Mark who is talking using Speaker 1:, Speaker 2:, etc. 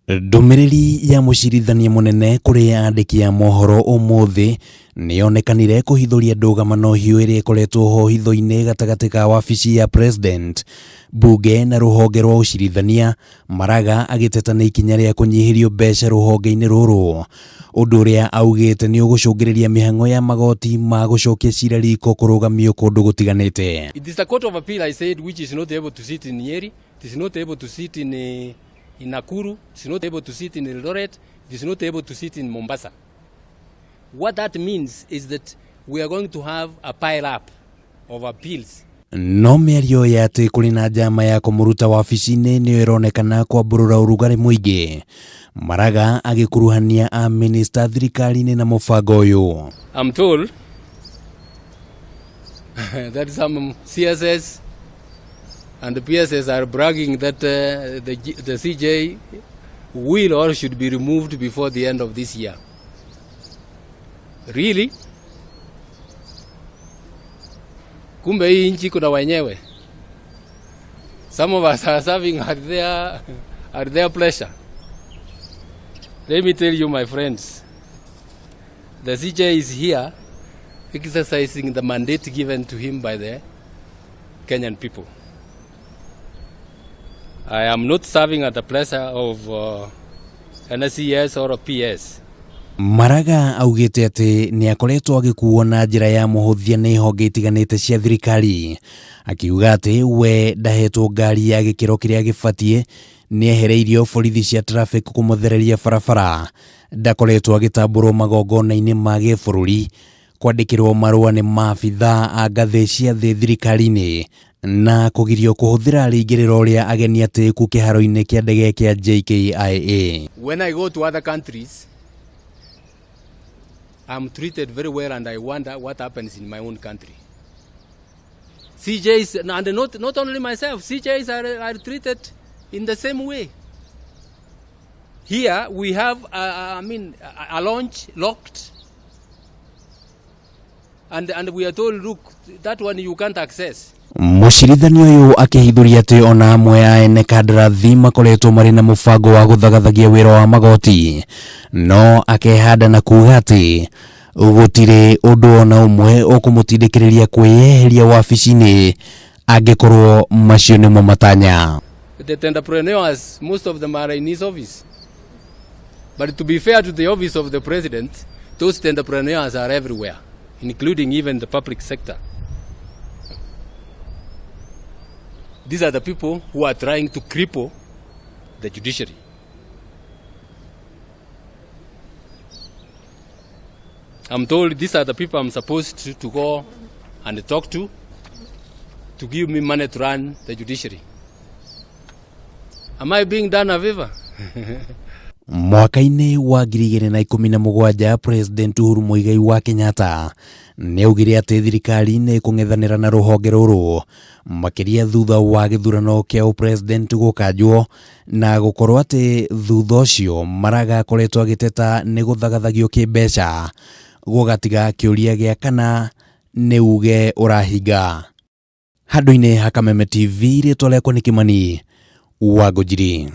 Speaker 1: Ndũmĩrĩri ya mũcirithania mũnene kũrĩ andĩki a mohoro ũmũthĩ nĩyonekanire kũhithũria ndũgamano hiũ ĩrĩa ĩkoretwo ho hitho-inĩ gatagatĩ ka wabici ya president, mbunge na rũhonge rwa ũcirithania, Maraga agĩteta nĩ ikinya rĩa kũnyihĩrio mbeca rũhonge-inĩ rũrũ, ũndũ ũrĩa augĩte nĩ ũgũcũngĩrĩria mĩhang'o ya magoti ma gũcokia cira riko kũrũgamio kũndũ gũtiganĩte.
Speaker 2: It is the Court of Appeal, I said, which is not able to sit in Nyeri, it is not able to sit in Nakuru, it is not able to sit in Eldoret, it is not able to sit in Mombasa. What that means is that we are going to have a pile up of appeals.
Speaker 1: No mĩario ya atĩ kũrĩ na njama ya kũmũruta wabici-inĩ nĩyo ĩronekana kwambũrũra ũrugarĩ mũingĩ. Maraga agĩkuruhania a minista thirikari-inĩ na mũbango ũyũ.
Speaker 2: I'm told that some CSS and the PSS are bragging that the CJ will or should be removed before the end of this year. Really? Kumbe hii nchi kuna wenyewe. Some of us are serving at their pleasure. Let me tell you, my friends, the CJ is here exercising the mandate given to him by the Kenyan people. I am not serving at the pleasure of NSES or a PS.
Speaker 1: Maraga augĩte atĩ nĩ akoretwo agĩkuo na njĩra ya mũhũthia nĩ honge itiganĩte cia thirikari, akiuga atĩ we ndahetwo ngari ya gĩkĩro kĩrĩa gĩbatiĩ, nĩ ehereirio borithi cia traffic kũmũthereria barabara, ndakoretwo agĩtambũrwo magongona-inĩ ma gĩbũrũri, kwandĩkĩrwo marũa nĩ maabithaa a ngathĩ cia thĩ thirikari-inĩ na kũgirio kũhũthĩra rĩingĩrĩro rĩa ageni atĩĩku kĩharo-inĩ kĩa ndege kĩa JKIA.
Speaker 2: When I go to other countries, I'm treated very well and I wonder what happens in my own country. CJs, and not only myself, CJs are treated in the same way. Here we have, I mean, a lounge locked, and we are told, look, that one you can't access.
Speaker 1: Mũcirithania ũyũ akĩhithũria atĩ ona amwe a ene kandarathi makoretwo marĩ na mũbango wa gũthagathagia wĩra wa magoti, no akehanda na kuga atĩ gũtirĩ ũndũ ona ũmwe ũkũmũtindĩkĩrĩria kwĩyeheria wabici-inĩ angĩkorwo macio nĩmo matanya.
Speaker 2: The tenderpreneurs, most of them are in his office. But to be fair to the office of the president, those tenderpreneurs are everywhere, including even the public sector. These are the people who are trying to cripple the judiciary. I'm told these are the people I'm supposed to go and talk to give me money to run the judiciary. Am I being done a favor?
Speaker 1: Mwaka-inĩ wa 2017 President Uhuru Muigai wa Kenyatta nĩ augire atĩ thirikari nĩ ĩkũng'ethanĩra na rũhonge rũrũ makĩria thutha wa gĩthurano kĩa ũpresident gũkanjwo na gũkorwo atĩ thutha ũcio Maraga akoretwo agĩteta nĩ gũthagathagio kĩmbeca gũgatiga kĩũria gĩa kana nĩ uge ũrahinga. Handũ-inĩ ha Kameme TV, rĩtwa rĩakwa nĩ Kĩmani wa Ngũnjiri.